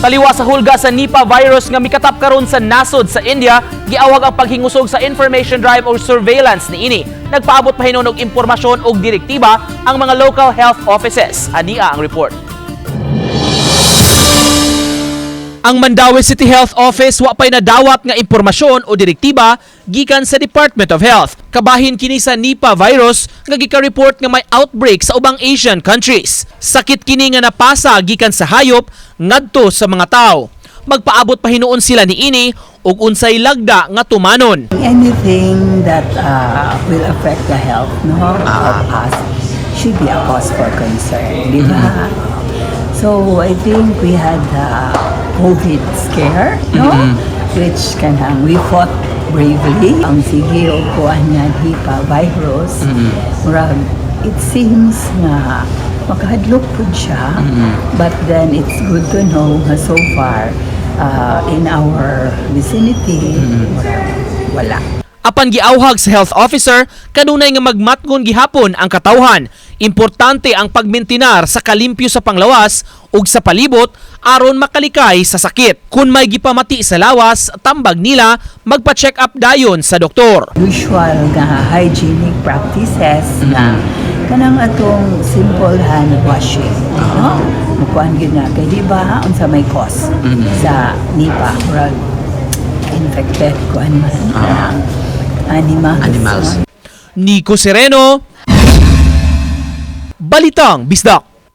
Taliwa sa hulga sa Nipah virus nga mikatap karon sa nasod sa India, giawhag ang paghingusog sa information drive o surveillance niini. Nagpaabot pa hinuon og impormasyon og direktiba ang mga local health offices. Ania ang report. Ang Mandaue City Health Office wa pay nadawat nga impormasyon o direktiba gikan sa Department of Health. Kabahin kini sa Nipah virus nga gika-report nga may outbreak sa ubang Asian countries. Sakit kini nga napasa gikan sa hayop ngadto sa mga tao. Magpaabot pa hinuon sila niini og unsay lagda nga tumanon. Anything that will affect the health, no, of us should be a cause for concern, di ba? So I think we had the COVID scare, no? Which kanang we fought bravely. Ang sige og kuan nga Nipah virus, murag it seems nga makahadlok pud siya. But then it's good to know nga so far in our vicinity, murag wala. Apan giawhag sa health officer, kanunay nga magmatngon gihapon ang katawhan. Importante ang pagmintinar sa kalimpyo sa panglawas ug sa palibot aron makalikay sa sakit. Kung may gipamati sa lawas, tambag nila magpa-check up dayon sa doktor. Usual nga hygienic practices na kanang atong simple hand washing, no? Mukuan gyud na kay di ba unsa may cause sa Nipah, murag infected kuan man kanang animals. Animals. Nico Sereno, Balitang Bisdak.